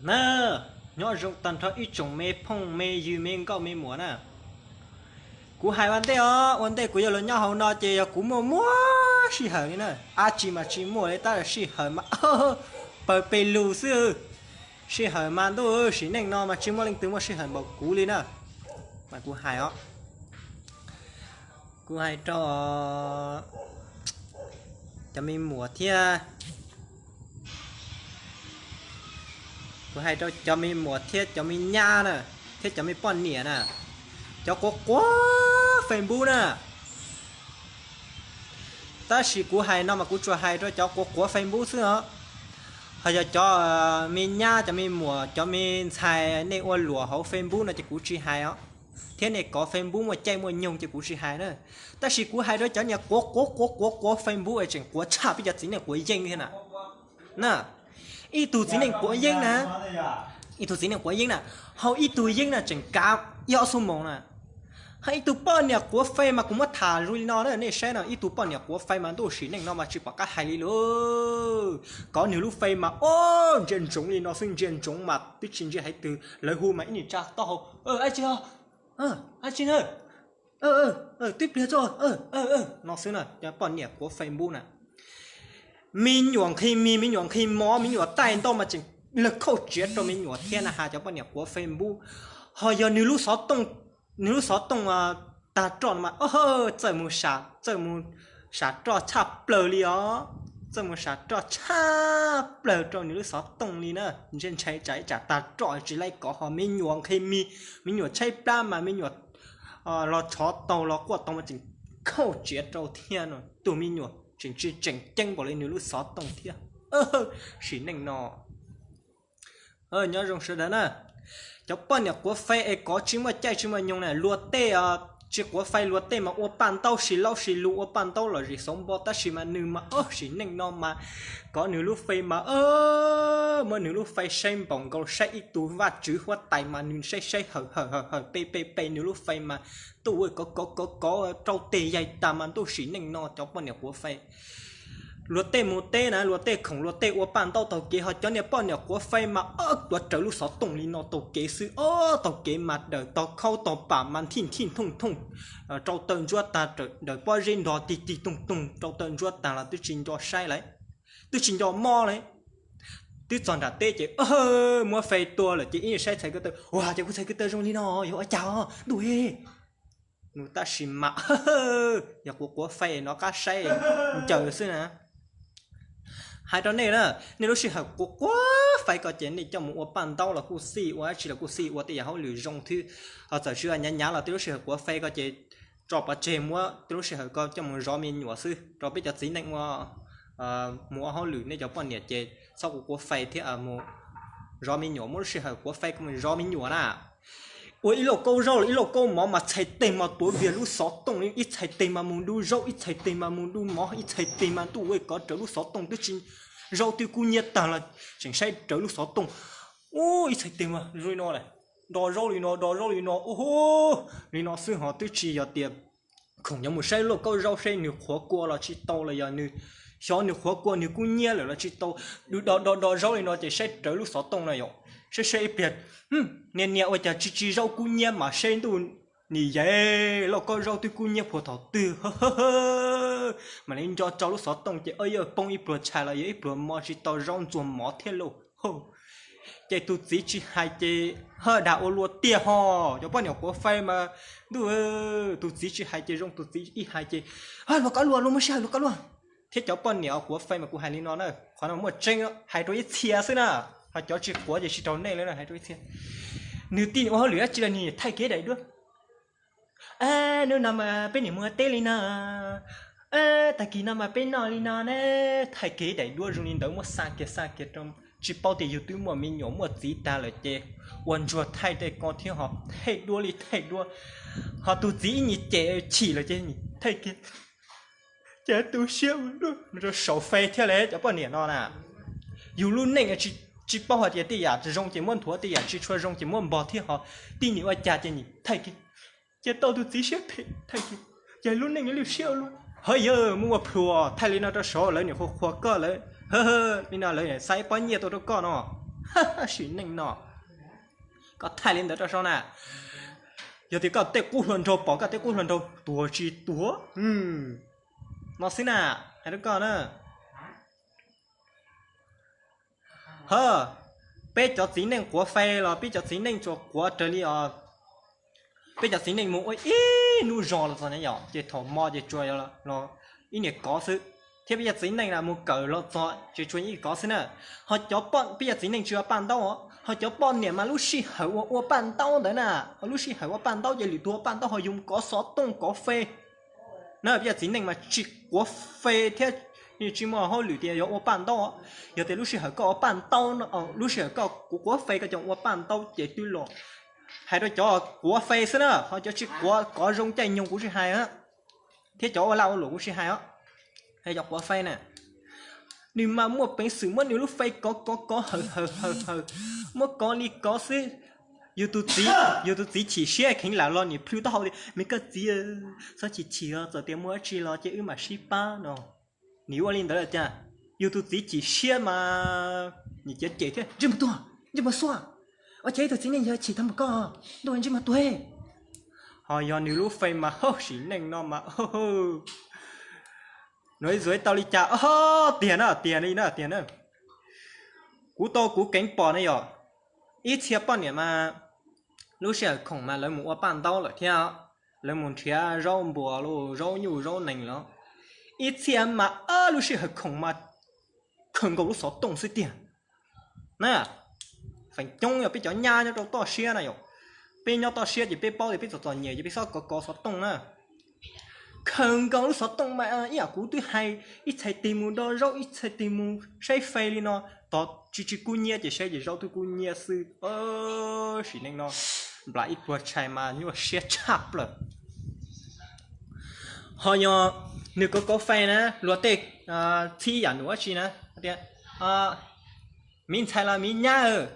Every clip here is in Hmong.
Na, nyob zoo tag nrho ib tsoom me phooj me ywg me nkauj me muam na. Kuv hais ua ntej os, ua ntej kuv yuav los nyob hauv no ces yog kuv muaj muaj sij hawm li na, ab tsi mas tsis muaj li tab sis sij hawm mas paws pes lug xwb. Sij hawm mas ntuj, sim neej no mas tsis muaj leej twg muaj sij hawm npaum kuv li na. Mas kuv hais os, kuv hais rau cov me muam thiab, kuv hais rau cov me muam thiab cov me nyab na, thiab cov me poj niam na, cov quav quav Facebook na. Tab sis kuv hais no mas kuv tsuas hais rau cov quav quav Facebook xwb os. Ho yog cov me nyab, cov me muam, cov me ntxhais nej ua luam hauv Facebook no ces kuv tsis hais os. Thiab nej kov Facebook muaj caij muaj nyoog ces kuv tsis hais na. Tab sis kuv hais rau cov niag quav quav quav quav quav Facebook es tseem quav tshaj peb cov txiv neej quav yeeb thiab na. Na, ib tug txiv neej quav yeeb na, ib tug txiv neej quav yeeb na, hauv ib tug yeeb na tseem kav ib ob xuab moos na. Hos ib tug poj niam quav Face mas kuv muab tham zoo li no na, nej saib no, ib tug poj niam quav Face mas ntuj, sim neej no mas tsis pom qab hais li lauj. Kov nws lub Face mas o, ntsia ntsoov li no xwb, ntsia ntsoov mas twb tsis ntsia haiv twg, lawv hu mas ib niag tsa taub hau, ab tsi, ab tsi na, twb pliag tso, no xwb na, cov poj niam quav Facebook na. Me nyuam nqhis mis, me nyuam nqhis mov, me nyuam taij ntau mas tseem lawv khauj tsiav rau me nyuam thiab na has cov poj niam quav Facebook. Ho yog nws lub xov tooj, nws lub xov tooj tag roj no mas txawj mus, txawj mus sam roj tshaj plaws li os. Txawj mus sam roj tshaj plaws rau nws lub xov tooj li na. Ntshe ntshai tsam ib tsam tag roj tsis laib kov. Ho me nyuam nqhis mis, me nyuam tshaib plab mas me nyuam los tshov taug los quaj taug mas tseem khauj tsiav rau thiab no. Tus me nyuam tseem tsis tseem ceeb npaum li nws lub xov tooj thiab. Sim neej no nyob zoo sawv daws na. Cov poj niam quav Face es kov tsis muaj caij tsis muaj nyoog na, luag tej tsis quav Face, luag tej mas ua paj ntaub, sis laub sis lus ua paj ntaub los zis xauv npo, tab sis mas nws mas o, sim neej no mas kov nws lub Face mas muab nws lub Face saib npaum nkaus saib ib tug vaj tswv huab tais mas nws saib saib hawm hawm hawm hawm pe pe pe nws lub Face mas ntuj, kov kov kov kov rau tes yaig tas mas ntuj, sim neej no cov poj niam quav Face. Luag tej mus teb na, luag tej khoom, luag tej ua paj ntaub taug kev, ho cov niag poj niam quav Face mas o, tuav rawv lub xov tooj li no taug kev xwb o, taug kev mas dawm tog khaub tog pam mas thij thij thooj thooj rau taw ntsuab tag, dawm pob zeb nrog tig tig toog toog rau taw ntsuab tag los twb tsis nco saib lawm, twb tsis nco mob lawm. Twb txog nram teb ces muab Face tua lawm ces ib saib txhais ko taw, ua cas kuv txhais ko taw zoo li no, yog ua cas os ntuj? Nws tab sis mas yog kuv quav Face no qab saib ncaws xwb na. Hais rau nej na, nej lub sij hawm quav quav Face ko ces nej coj mus ua paj ntaub los kuj xij, ua dab tsi los kuj xij, ua tej yam hauj lwm zoo thiab. Ho txawm tsis ua nyav nyav los tej lub sij hawm quav Face ko ces tso pov tseg, muab tej lub sij hawm ko coj mus zov me nyuam xwb. Rau peb cov txiv neej ua, mus ua hauj lwm, nej cov poj niam ces txhob quav quav Face thiab, mus zov me nyuam, muab lub sij hawm quav Face ko mus zov me nyuam na. Ua ib lauj kaub zaub los ib lauj kaub mov mas txhais teg mas tuav viag lub xov tooj, ib txhais teg mas mus dub zaub, ib txhais teg mas mus dub mov, ib txhais teg mas ntuj, kov rawv lub xov tooj twb tsis, zaub twb kub nyiab tag los tseem saib rawv lub xov tooj. Ub, ib txhais teg mas zoo li no lawm, do zaub li no, do zaub li no, ub, li no xwb ho twb tsis yog tias khoom yuav mus saib lauj kaub zaub saib nws qhuav kua los tsis tau los yog nws, xyov nws qhuav kua nws kub nyiab lawm los tsis tau. Do do do zaub li no ces saib rawv lub xov tooj no yom, saib saib ib pliag, niag niag ua cas tsis tsis zaub kub nyiab mas saib ntuj, nim yeej lauj kaub zaub twb kub nyiab puag thaum twg. Mam li nco tso lub xov tooj ces o, yog poob ib pluag tshais los yog ib pluag mov tsis tau zaub ntxuag mov thiab lauj. Ces tus txiv tsis hais ces haj dag ua luaj tiag ho. Cov poj niam quav Face mas ntuj, tus txiv tsis hais ces zoo, tus txiv ib hais ces luag kov luag, luag muaj sij hawm luag kov luag. Thiab cov poj niam quav Face mas kuv hais li no na, qhov no muaj tseeb, hais rau ib txhia xwb na, ho cov tsis quav ces tsis raug nej li na, hais rau ib txhia. Nws tij ua hauj lwm dab tsi los nws thaij kev daim duab. Hnub no mas peb niam mus teb li no, tag kis no mas peb noj li no ne. Thaij kev daim duab zoo li ntawd muab xa kiag xa kiag rau, tsis paub tias yus twb muaj me nyuam muaj txiv tag lawm ces ua ntsuag thaij tej ko thiab ho thaij duab li thaij duab. Ho tus txiv ib nyuag cem chim lawm ces thaij kiag, ces tu siab ua luaj rau saum Face thiab li cov poj niam no na. Yus lub neej tsis paub hais tias tej yam zoo ces muab nthuav, tej yam tsis tshua zoo ces muab npog thiab ho. Tij nim ua cas ces nim thaij kiag, ces tau tus txiv siab phem thaij kiag, ces lub neej lwj siab ua luaj. Hawv yawg, muaj ua pluag thaij li no rau saud lawv niam qhuas qhuas koj lawm, li no lawv xa ib pob nyiaj tuaj rau koj no. Sim neej no, koj thaij li ntawd rau saum na. Yog tias koj tej qub hluas nraug pom, koj tej qub hluas nraug tuag tsis tuag no xwb na, hais rau koj na. Hab, peb cov txiv neej quav fais los peb cov txiv neej tsuas quav raws li os. Peb cov txiv neej mus ua ib hnub zog los txog na yom, ces thaum hmo ces tsuas los ib niag kov xwb, thiab peb cov txiv neej na mus kawm los txog ces tsuas ib kov xwb na. Ho cov poj, peb cov txiv neej tsis ua paj ntaub os, ho cov poj niam mas lub sij hawm uas ua paj ntaub ntawd na, lub sij hawm ua paj ntaub ces lwm tus ua paj ntaub ho yus kov xov tooj kov fais na. Peb cov txiv neej mas tsis quav fais thiab tsis muaj hauj lwm tias yuav ua paj ntaub. Yog tias lub sij hawm koj ua paj ntaub, lub sij hawm koj quav fais koj coj ua paj ntaub ces twb los hais rau cov quav fais xwb na, ho cov tsis quav, kov zoo caij nyoog kuv tsis hais, thiab cov ua laj ua luam kuv tsis hais os. Hais cov quav fais na, nws mas muaj peev xwm muab nws lub fais kov kov kov hawm hawm hawm hawm, muab kov li kov xwb. Yus tus txiv, yus tus txiv chim siab kheev lam los niam plhws taub hau tias, me koj txiv, txhob chim chim os, txawm tias muaj dab tsi los ces wb mam sib pab no. Nws ua li ntawd cas yus tus txiv chim siab mas nws cem cem thiab, ntsej muag tuag, ntsej muag xuab, ua cas ib tug txiv neej yog chim tag npaum koj, ntuj, ntsej muag tuag. Ho yog nws lub fais mas hauj, sim neej no mas, nws ib txwm tau li cas, tiag na, tiag li na, tiag na. Kuv tau kuv keev pom na yom, ib txhia poj niam mas lub sij hawm khoom mas lawv mus ua paj ntaub lawm thiab, lawv mus nrhiav zaub npuas los zaub nyuj zaub nees los, ib txhia mas lub sij hawm khoom mas khaws nkaus lub xov tooj xwb tiag na. Feem coob yog peb cov nyab nyob rau toj siab na yom, peb nyob toj siab ces peb paub tias peb txom txom nyem ces peb txhob kov kov xov tooj na. Khaws nkaus lub xov tooj mas ib yam kuv twb hais, ib txhais tes mus do zaub, ib txhais tes mus saib fais li no, tos tsis tsis kub nyiab ces saib ces zaub twb kub nyiab xwb. Sim neej no nplam ib pluag tshais mas nyuaj siab tshaj plaws. Ho yog nws kov kov fais na, luag tej txhib yam num dab tsi na tias, miv ntxhais los miv nyab,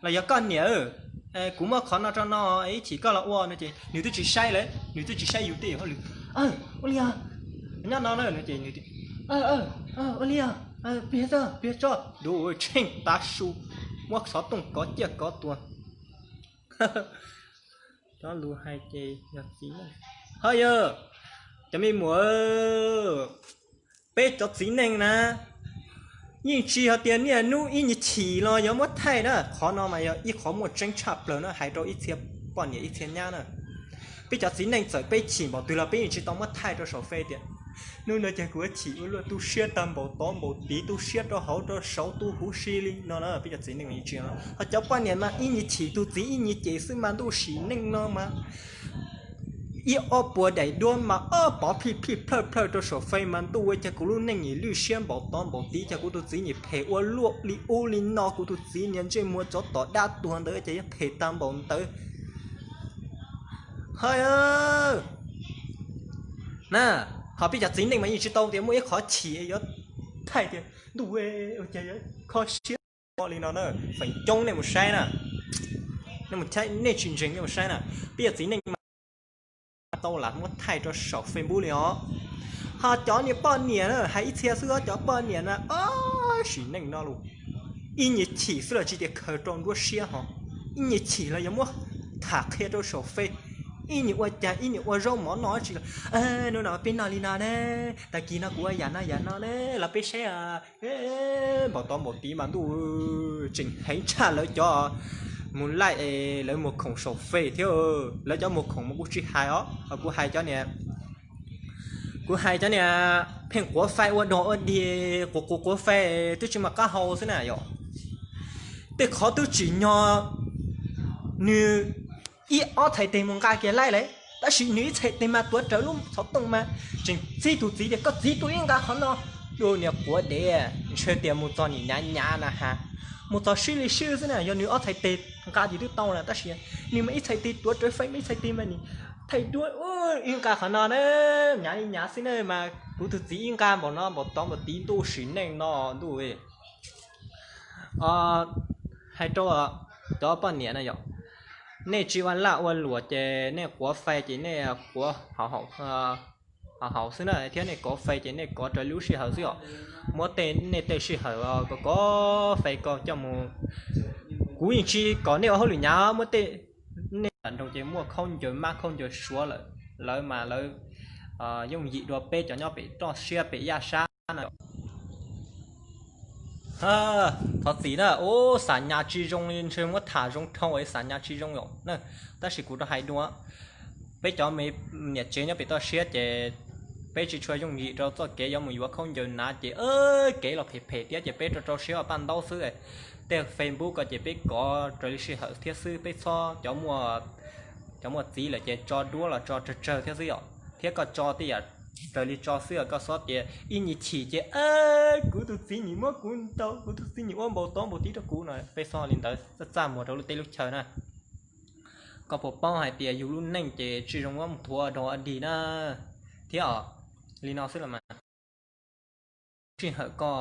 los yog koj niam, kuv muab qhov no rau no, ib chim koj los ua no ces nws twb tsis saib lawm, nws twb tsis saib yus tej hauj lwm. Ua li os, nyob no na, ua li os, pliag tso, pliag tso, duv tsheej tav su, muab xov tooj kov ciaj kov tuag. Cov lus hais ces yog txiv neej. Ho yog, cov me muam, peb cov txiv neej na, yeej tsis hais tias niaj hnub ib nyuag chim los yuav muab thaij na. Qhov no mas yog ib qhov muaj tseeb tshaj plaws na, hais rau ib txhia poj niam ib txhia nyab na. Peb cov txiv neej txawm peb chim npaum twg los peb yeej tsis tau muab thaij rau saum fej tias, hnub no ces kuv chim ua luaj, tu siab tag npaum tod npaum tid, tu siab rau hauv rau saud, tu huv si li no na. Peb cov txiv neej yeej tsis, ho cov poj niam mas ib nyuag chim tus txiv ib nyuag cem xwb mas ntuj, sim neej no mas ib ob puas daim duab mas ob pov phij phij plhawj plhawj rau saum fej mas ntuj, ua cas kuv lub neej nyiam lwj siab npaum tod npaum tid, cas kuv tus txiv nyiam phem ua luaj li ub li no, kuv tus txiv niag ntsej muag tsov tom dab tuag ntawd cas yuav phem tag npaum ntawd. Ho na, ho peb cov txiv neej mas yeej tsis tau tias muaj ib qhov chim yuav thaij tias ntuj, ua cas yuav kho siab li no na. Feem coob nej mus saib na, nej tsis ntseeg nej mus saib na, peb cov txiv neej mas tau lam muab thaij rau saum Facebook li os. Ho cov niag poj niam na, hais ib txhia xwb os, cov poj niam na, ob sim neej no los ib nyuag chim xwb los tsis tias khaws rau nruab siab ho, ib nyuag chim los yuav muab tham qhia rau saum fej, ib nyuag ua cas ib nyuag ua zaub mov noj tsis los, hnub no peb noj li no ne, tag kis no kuv ua yam no yam no ne, los peb saib npaum tod npaum tid mas ntuj, tseem heev tshaj lawv cov mus laij es lawv muag khoom saum fej thiab. Lawv cov muag khoom mas kuv tsis hais os, ho kuv hais cov niag, kuv hais cov niag pheej quav fais ua dog ua dig, quav quav quav fais twb tsis muaj qab hau xwb na yom. Tej qhov twb tsim nyog nws ib ob txhais tes mus nqa kiag laij lawm, tab sis nws ib txhais tes mas tuav rawv lub xov tooj mas tseem txib tus txiv tias koj txiv, tuaj ib nqa qhov no. Tus niag quav dev, ntshe tias mus txog nim nyav nyav na ha, mus txog sib li sib xwb na, yog nws ob txhais tes nqa ces twb tau na, tab sis nws mas ib txhais tes tuav rawv fais, ib txhais tes mas nws thaij duab, ib nqa qhov no na, nyav li nyav xwb na mas kuv tus txiv ib nqa npaum no npaum tod npaum tid, ntuj, sim neej no ntuj. Hais rau cov poj niam na yom, nej tsis ua laj ua luam ces nej quav fais ces nej quav hauv hauv haus xwb na, thiab nej kov fais ces nej kov raws lub sij hawm xwb os. Muab tej nej tej sij hawm kov kov fais ko coj mus, kuv yeej tsis kom nej ua hauj lwm hnyav, muab tej nej nram nroog ces muaj khaub ncaws mab khaub ncaws suav lawm, lawv mas lawv yooj yim dua peb cov nyob pem toj siab pem yaj sab na. Thov txim na, ub, xam nyas tsis zoo li ntshe muab tham zoo dhau, xam nyas tsis zoo yom na. Tab sis kuv rov hais dua, peb cov me niam tsev nyob pem toj siab ces peb tsis tshua yooj yim rau txoj kev yuav mus yuav khaub ncaws hnav ces kev los phem phem thiab ces peb rau rau siab ua paj ntaub xwb. Tej Facebook ko ces peb kov raws li sij hawm thiab xwb, peb txhob, cov muaj txiv lawm ces tso duab los tso tsawg tsawg thiab xwb yom, thiab koj tso tej yam raws li tso xwb os, koj txhob tias ib nyuag chim ces kuv tus txiv nim muab kuv ntaus, kuv tus txiv nim ua npaum tod npaum tid rau kuv no, peb txhob li ntawd, txaj txaj muag rau lub teb lub chaw na. Koj puas paub hais tias yus lub neej ces tsis zoo muab mus thuav rau ua dig na, thiab os, li no xwb los mas. Sij hawm koj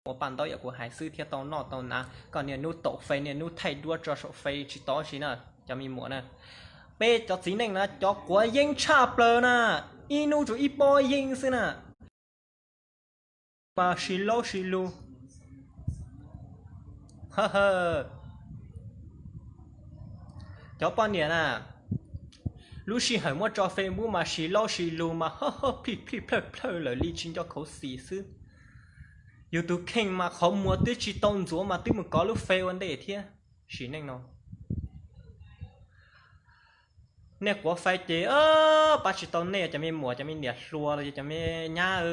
ua paj ntaub yam kuv hais xwb thiab tau noj tau hnav, koj niaj hnub taus fais niaj hnub thaij duab tso saum fais tsis tau dab tsi na, cov me muam na. Peb cov txiv neej na cov quav yeeb tshaj plaws na, ib hnub tsuas ib pob yeeb xwb na. Mas sib laub sib lug. Cov poj niam na, lub sij hawm muab tso Facebook mas sib laub sib lug mas plij plij plawj plawj lawm li tsis nco khuv xim xwb. Yus tus kheej mas qhov muag twb tsis tau ntxuav mas twb mus kov lub fais ua ntej thiab. Sim neej no nej quav fais ces pab tsis tau nej cov me muam cov me niam hluas los yog cov me nyab,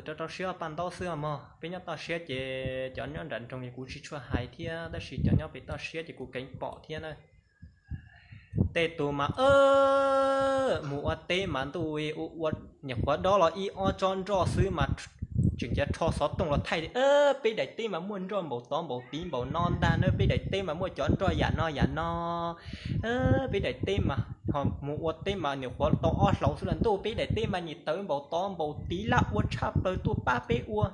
rau rau siab paj ntaub xwb os mog. Peb nyob toj siab ces cov nyob nram nroog ces kuv tsis tshua hais thiab, tab sis cov nyob pem toj siab ces kuv keev pom thiab na. Tej tus mas mus ua teb mas ntuj, ua nyuam qhuav dob los ib ob tsob nroj xwb mas tseem cia rho xov tooj los thaij tias peb daim teb mas muaj nroj npaum tod npaum tid npaum no ntag na, peb daim teb mas muaj cov nroj yam no yam no, peb daim teb mas ho mus ua teb mas nyuam qhuav tau ob hlau xwb los ntuj, peb daim teb mas nyias tawv npaum tod npaum tid laj ua tshaj plaws tuaj pab peb ua.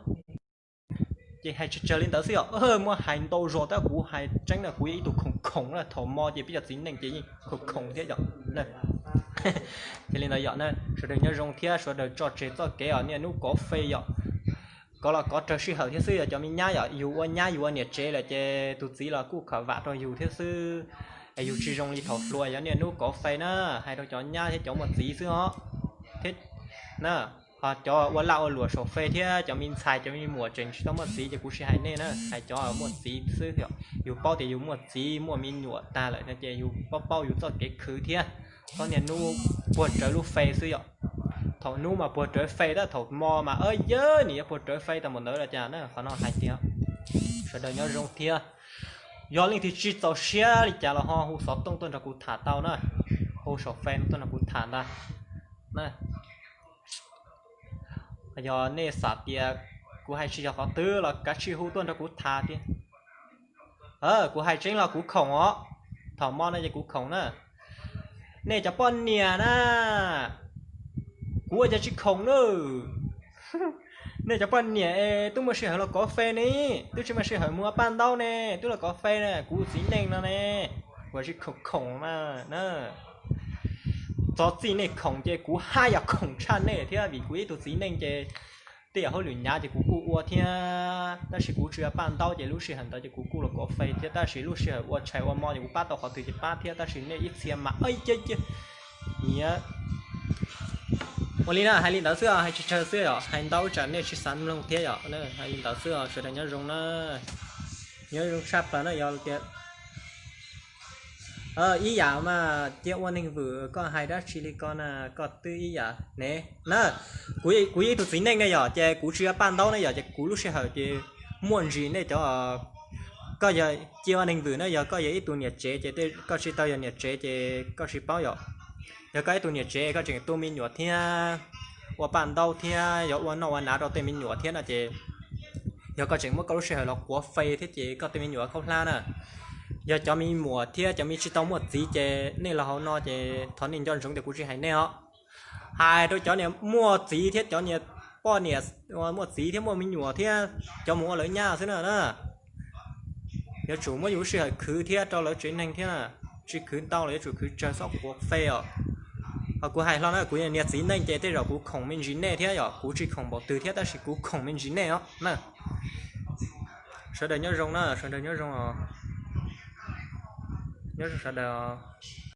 Ces hais tsawg tsawg li ntawd xwb yom, muab hais ntau zog tab kuv hais tseeb na kuv yog ib tug khoom khoom na, thaum mo ces peb cov txiv neej ces yeej khoom khoom thiab yom. Ces li ntawd yom na, sawv daws nyob zoo thiab sawv daws tso tseg txoj kev os niaj hnub kov fais yom. Kov los kov raws sij hawm thiab xwb, yog cov me nyab yom, yus ua nyab yus ua niam tsev lawm ces tus txiv los kuj kham vam rau yus thiab xwb. Es yus tsis zoo li thaum hluas, yog niaj hnub kov fais na, hais rau cov nyab thiab cov muaj txiv xwb os. Thiab na, ho cov ua laj ua luam saum fais thiab cov me ntxhais cov me muam tseem tsis tau muaj txiv ces kuv tsis hais nej na, hais cov muaj txiv xwb yom. Yus paub tias yus muaj txiv muaj me nyuam tag lawm no ces yus paub paub yus txoj kev khwv thiab. Txhob niaj hnub puag rawv lub fais xwb yom. Thaum hnub mas puag rawv fais tab, thaum mo mas yawg nim yuav puag rawv fais tau npaum ntawd los cas na, qhov no hais tias sawv daws nyob zoo thiab. Yog leej twg tsis txaus siab li cas los ho hu xov tooj tuaj nrog kuv tham tau na, hu saum fais tuaj nrog kuv tham ntag. Yog nej xav tias kuv hais tsis yog qhov twg los kav tsij hu tuaj nrog kuv tham tiag. Kuv hais tseeb los kuv khoom os, thaum mo no ces kuv khoom na. Nej cov poj niam na, kuv ua cas tsis khoom na. Nej cov poj niam es twb muaj sij hawm los kov fais ne, twb tsis muaj sij hawm mus ua paj ntaub ne, twb los kov fais na, kuv txiv neej no ne, kuv tsis khoom khoom mas na. Txog txij nej khoom ces kuv haj yam khoom tshaj nej thiab, vim kuv ib tug txiv neej ces tej yam hauj lwm hnyav ces kuv kuj ua thiab, tab sis kuv tsis ua paj ntaub ces lub sij hawm ntawd ces kuv kuj los kov fais thiab, tab sis lub sij hawm ua tshais ua mo ces kuv pab tau qhov twg ces pab thiab, tab sis nej ib txhia mas ib ce nyiam. Ua li na, hais li ntawd xwb, hais tsawg tsawg xwb yom, hais ntau tsam nej tsis xav mloog thiab yom, hais li ntawd xwb, sawv daws nyob zoo na, nyob zoo tshaj plaws na, yog tias ib yam mas cia ua neeg vwm, koj hais dab tsi li ko na, koj twb ib yam ne na. Kuv yog ib tug txiv neej ne yom, ces kuv tsis ua paj ntaub ne yom, ces kuv lub sij hawm ces muaj ntsis nej cov, koj yog cia ua neeg vwm na, yog koj yog ib tug niam tsev ces koj tsis tau yog niam tsev ces koj tsis paub yom. Yog koj ib tug niam tsev koj tseem tu me nyuam thiab, ua paj ntaub thiab, yog ua noj ua hnav rau tej me nyuam thiab no ces, yog koj tseem muab koj lub sij hawm los quav fais thiab ces koj tej me nyuam khaub hlab na. Yog cov me muam thiab cov me tsis tau muaj txiv ces nej los hauv no ces thov nej nco ntsoov tias kuv tsis hais nej os. Hais rau cov niam muaj txiv thiab cov niam poj niam muaj txiv thiab muaj me nyuam thiab cov mus ua lawv nyab xwb na na. Yuav tsum muab yus lub sij hawm khwv thiab rau lawv tsev neeg thiab na. Tsis khwv ntau los yuav tsum khwv tsawg, txhob quav fais os. Ho kuv hais hlo na, kuv yog niag txiv neej ces tej zaum kuv khoom me ntsis nej thiab yom, kuv tsis khoom npaum twg thiab tab sis kuv khoom me ntsis nej os na. Sawv daws nyob zoo na, sawv daws nyob zoo os. Nyob zoo sawv daws os.